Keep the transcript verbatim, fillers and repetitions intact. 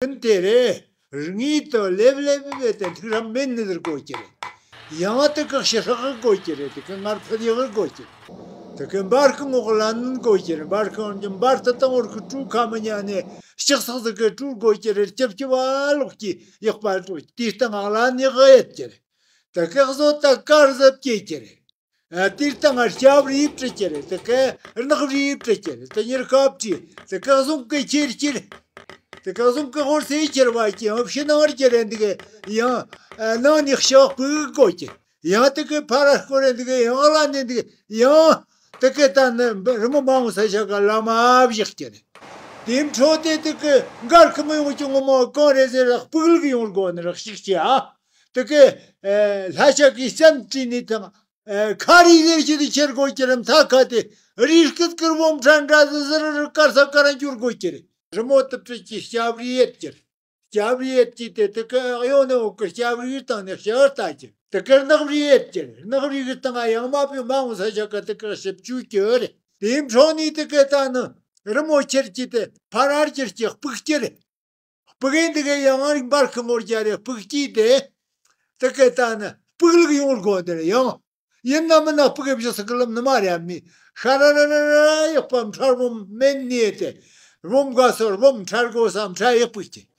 ཡིན་དེ་རེད། ངེས་དུ་ལེབ་ལེབ་བས་དེ་ཐིག་རམ་མེད་ནི་ཟེར་དགོས་ཀྱི་རེད། ཡང་དེ་གི་ཕྱི་ཧྲག་གི་དགོས་ཀྱི་རེད། དེ་གི་ངར་ཕུད་ཡག་གི་དགོས་ཀྱི་རེད། དེ་གི་འབར་གི་ངོགས་ལ་ནི་དགོས་ཀྱི་རེད། འབར་གི་འོན་ཀྱང་འབར་དུ་དང་བར་གི་གྲུ་ཁ་མི་ཉན་ནས་ལྕགས་སྲེག་ཟིག་གི་གྲུ་དགོས་ཀྱི་རེད། ཅིབ་ཅིབ་བ་ལོག་གི་ཡག་པ་དགོས། དེའི་སྟེང་ངག་ལ་ནི་གི་ཡོད་ཀྱི་རེད། དེ་གི་བཟོ་ད་དཀར་ཟབ་སྐྱེས་ཀྱི་རེད། ཨ། དེའི་སྟེང་ང་སྐྱ་བྲིས་བྲིས་ཀྱི་རེད། དེ་ག་རྣག་བྲིས་བྲིས་ཀྱི་རེད། དེ་གཉེར་ཁ་བྲིས། དེ་ག་གཟུངས་ཀྱི་ཁྱེར་ཁྱེར། དེ་ག་གཟུངས་ཀྱི་ཧོར་སེ་ཁྱེར་བ་ཀྱི་ཡང་ཕྱི་ནང་བར་གྱི་རེད་འདུག་གི། ཡང་ཨ་ནང་ནས་ཤག་སྤུ་གུ་བཀོད་ཀྱི། ཡང་དེ་ག་ཕ་ར་སྐོར་རེད་འདུག་གི། ཡང་ལ་ནས་འདུག་གི། ཡང་དེ་ག་ད་ནི་རི་མོ་མང་ས་ཤ་ག་ལ་མ་བཞག་ཀྱི་རེད། དེའི་འཕྲོ་དེ་དེ་ག་འགར་ཁི་མི་ཡོང་གི་ངོ་མ་གང་རེད་ཟེར་ར་སྤུ་གུ་ཡོང་དགོས་ནི་རག་ཤིག་ཅི་ཨ། དེ་ག་ཨ་ལྷ་ཤ་གི་སེམས་བྲིས་ནས་དང་། ཨེ། ཁ་རི་ཟེར་གྱི་དེ་ཁྱེར་དགོས་ཀྱི་རེད། མཐའ་ཁ་དེ་རི་སྐེད་ཀིར་བོམ་ཁྲ་འདྲ་ཟི་ཟི་རི་རི་དཀར་ས་དཀར་ར་འགྱུར་དགོས་ཀྱི་རེད། རི་མོ་དེ་བྲིས་ཀྱི་སྐྱ་བྲིས་ཡེད་ཀྱི་རེད། སྐྱ་བྲིས་ཡེད་ཀྱི་དེ་དེ་ཀ་གཡོན་ནས་འོག་གི་སྐྱ་བྲིས་སྟེང་ནས་ཤར་ལྟ་ཀྱི་དེ་ཀར་ནག་བྲིས་ཡེད་ཀྱི་རེད། ནག་བྲིས་ཀྱི་སྟེང་ང་ཡང་མ་པའི་མ་འོང་ས་ཞག་ག་དེ་ཀར་ཞིབ་བཅུག་ཀྱི་རེད། དེའི་འཕྲོ་ནས་དེ་ཀ་ད་ནི་རི་མོ་ཁྱེར་གྱི་དེ་ཕ་རར་གྱི་སྐྱི་སྤུག་ཀྱི་རེད། སྤུ་གུ་འདི་གའི་ཡང་ང་རིག་འབར་ཁི་མོར་རྒྱ་རེ་སྤུག་སྐྱིད་དེ། དེ་གའི་ད་ནི་སྤུག་ལུག་ཡོང་དགོས་འདིར་ཡང་། ཡིན་ན་མིན་ན་སྤུ་གུ་བཞི་སི་ཀི་ལམ་ནི་མ་རེད་མི། ཤ་ར་ར་ར་ར་ཡག་པ་འཕྲལ་བུམ་མེད་ནས་དེ། བུམ་དགའ་སོར་བུམ་འཕྲལ་དགོས་སམ་འཕྲལ་ཡག་སྤུག་སྐྱིད།